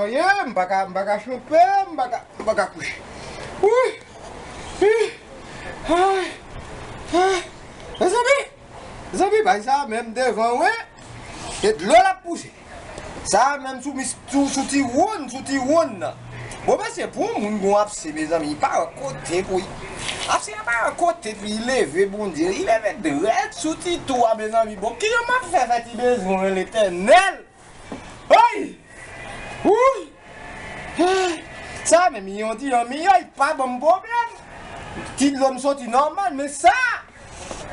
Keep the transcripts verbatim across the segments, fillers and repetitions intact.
Ye, m pa ka, m pa ka chonpe, m pa ka, m pa ka kouche. Wi! Wi! Ay! Ay! Mezanmi! Mezanmi, bay sa menm devan, wi! E dlo l ap pouse. Sa menm sou mis, sou, sou ti woun, sou ti woun nan. Bon, mesye, pou yon moun gon abse, mezanmi, li pa wè kote pou li. Abse a pa wè kote pou li leve, Bondye. Li leve drèt sou ti tou a, mezanmi. Bon, kijan m ap fè fè ti bezwen, Letènèl? Ay! Wouy! Sa menm, yon ti jan miyò, li pa ban m pwoblèm. Ti dlo m soti nòmal, men sa,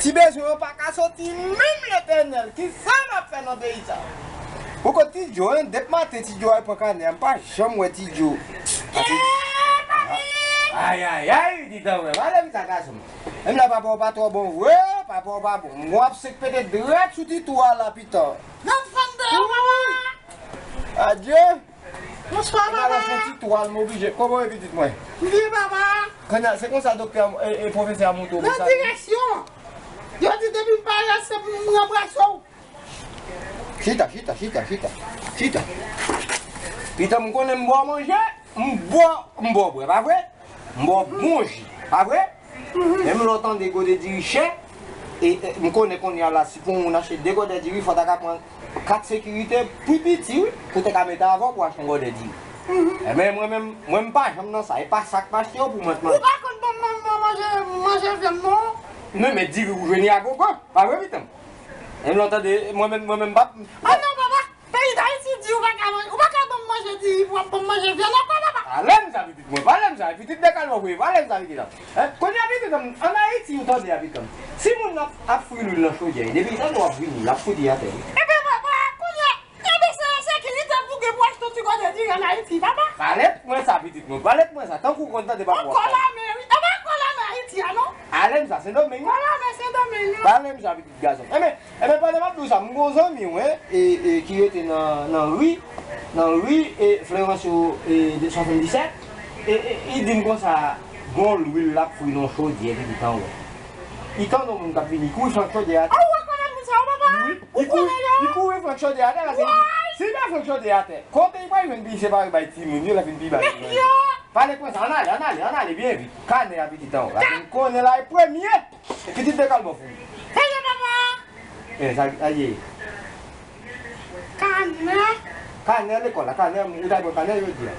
ti bezwen yo pa ka soti menm, Letènèl. Kisa m ap fè nan peyi sa? Ou konn Ti Djo, en? Depi maten Ti Djo al pran kanè a, m pa janm wè Ti Djo. Ay, ay, ay, pitit an mwen, pa lè m sa gason. Menm lè papa w pa twò bon vre, papa w pa bon. M gon abse k pete drèt sou ti tou a la, pitit an. Nan fann deyò, papa. Adye. Bonswa, papa. Fon ti twal, m oblije. Kòman w ye, pitit mwen? M byen, papa. Kounye a, se konsa doktè a, e, e, pwofesè a montre w mesaj. Nan direksyon. Yo di depi m parèt, se pou m ranplase w. Chita, chita, chita, chita. Chita. Pitit, m konnen m ba w manje, m ba w, m ba w bwè, pa vre? M ba w bon ji, pa vre? Menm lè w tande gode diri chè, e, e, m konnen kounye a la, si pou moun achte de gode diri, fò w ta ka pran kat sekirite pi piti, wi, pou w te ka mete avè w pou w achte yon gode diri. Enben, mwen menm, mwen m pa janm nan sa, e pa sa k m achte yo pou mwen t manje. Ou pa konn ban m, ban m manje, manje vyann non. Non, men diri ou jwenn li a gogo, pa vre, pitit an? Menm lè w tande, mwen menm, mwen menm m p ap. Ah non, papa! Peyi Dayiti di ou pa ka manje, ou pa ka ban m manje diri pou w ap ban m manje vyann ankò, papa. Pale m sa, pitit mwen, pale m sa, pitit de kalman vre, pale m sa, pitit la. Hein? Kounye a, pitit an, ann Ayiti, ou tande a, pitit an. Si moun ap, ap fri lwil nan chodyè, depi li tande w ap fri lwil, l ap fout li atè, wi. Enben, papa, kounye a, enben, se ensekirite pou gen pou achte yon ti gode diri ann Ayiti, papa. Pale mwen sa, pitit mwen, pale mwen sa, tankou w konn tande papa w ap pale. Kò lame, wi. Enben, kò lame Ayiti a, non? Pale m sa, Sendomeng, wi. Kò lame Sendomeng, non? Pale m sa, pitit gason. Enben, Enben, pandan m ap di w sa, m gon zanmi w, e, e, ki rete nan, nan ri, nan ri, e, Florencio, e, de swasanndisèt, e, e, li di m konsa, gon lwil l ap fri nan chodyè, li di tanwè. Li tande yon moun k ap vini, li kouri flank chodyè atè. Ah, ou rekonèt moun sa yo, papa? Wi, li kouri, li kouri flank chodyè atè, paske li di, si li pa flank chodyè atè, kote li pral jwenn pi separe bay timoun yo, lè fin pi bay timoun yo? Pale pran sa, ann ale, ann ale, ann ale, byen vit. Kanè a pitit an, la fin konnen la e premye. Pitit de kalman fou. Sa ye, papa? Eh, sa, sa ye. Kanè. Kanè lekòl la, kanè, ou ta pran kanè jodi a.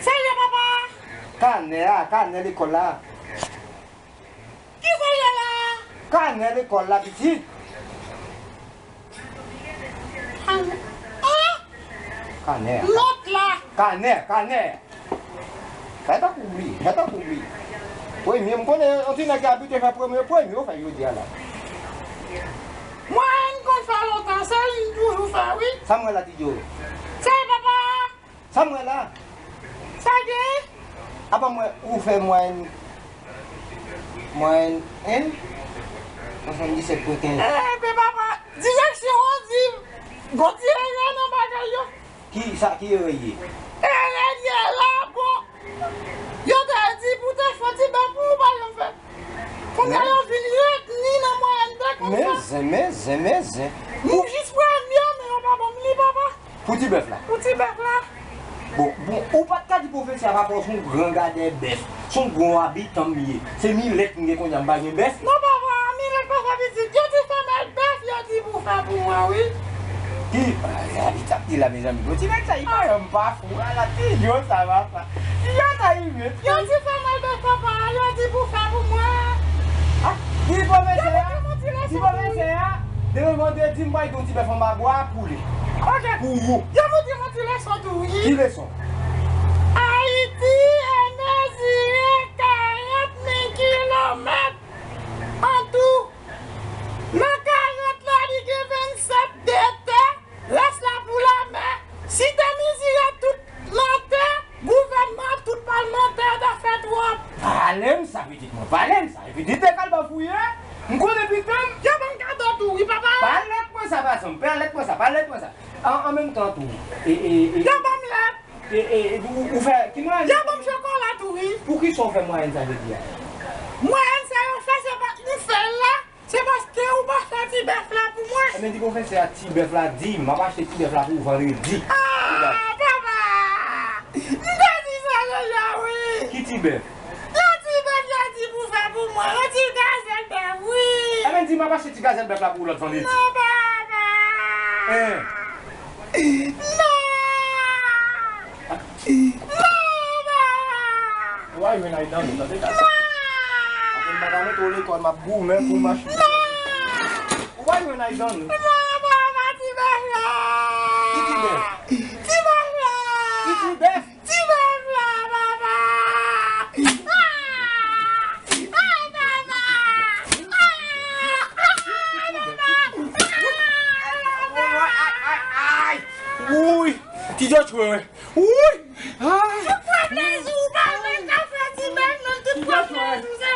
Sa ye, papa? Kanè a, kanè lekòl la. Ki sa ye la? Kanè lekòl la, pitit. Kanè. Ah! Kanè. Nòt la. Kanè, kanè. Fè tankou bliye, fè tankou bliye. Premye, m konnen yon ti nèg ki abitye fè premye, premye ou fè jodi a la. Mwayèn konn fè lontan, se li m toujou fè, wi. Sa m wè la, Ti Djo? Sa e papa. Sa m wè la? Sa gen? Apa m wè ou fè mwayèn, mwayèn en, swasanndisèt pwen kenz. Enben, papa, direksyon an di, gon ti erè nan bagay yo. Ki sa, ki erè ye? Erè ye la, bon. Yo te di pou te fè ti bèf pou ou pa janm fè. Kounye a yo vin retni nan mwayèn de konsa. Men zen, men zen, men zen. M jis premye, men yo pa ban m li, papa. Pou ti bèf la? Pou ti bèf la. Bon, bon, ou pa t ka di pwofesè a pa fè w se yon gran gadè bèf. Se yon gwo abitan m ye. Se milèt m gen kounye a, m pa gen bèf. Non, papa, milèt pa fè pitit. Yo di femèl bèf, yo di pou fè pou mwen, wi. Ki, ah, li t ap di la, mezanmi. Bon, ti nèg sa, li pa janm pa fou. Ala ti idiot sa, papa. Idiot sa, li vle. Yo di femèl bèf, papa, yo di pou fè pou mwen. Ah, di pwofesè a, di pwofesè a, demen vandredi, m pral gen yon ti bèf anba bwa a pou li. Ok. Pou ou. Yo pou di m yon ti leson tou, wi. Ki leson? Ayiti e mezire karant mil kilomèt an tou. Nan karant la, li gen vennsèt de tè, rès la pou lanmè. Si te mizire tout nan tè, gouvènman, tout palmantè yo ta fè twòp. Pale m sa, pitit mwen, pale m sa. Epi di te kal bafouye, m konnen pitit m. Yo ban m kado tou, wi, papa. Pale mwen sa, gason m, pale mwen sa, pale mwen sa. An, an menm tan tou, e, e, e, yo ban m lèt. E, e, e, ou, ou fè, ki mwayèn? Yo ban m chokola tou, wi. Poukisa w fè mwayèn sa jodi a? Mwayèn sa yo fè, se pa nou fè l la. Se paske ou pa fè ti bèf la pou mwen. Ebyen, di pwofesè a ti bèf la di m, m ap achte ti bèf la pou ou vandredi. Ah, papa, Ti bèf. Yon ti bèf yo di pou fè pou mwen. Yon ti gazèl bèf, wi. Ebyen, di m ap achte ti gazèl bèf la pou ou lòt vandredi. Non, papa. Hein? Non. Non, papa. Ou va jwenn aydan nou, tande gaz. Apre m pa ka mete w lekòl, m ap goumen pou m achte. Ou va jwenn aydan nou. Non, papa, ti bèf la. Ki ti bèf? Ti bèf la. Ki ti bèf? Ti bèf la, papa. Ah! Ay, papa. Ah! Ay, papa. Ay, papa. Ay, ay, ay. Wouy. Ti Joshua, wi. Wouy. Ay. Tout fè plezi, ou pa jwenn ka fè ti bèf, non, tout fè plezi, se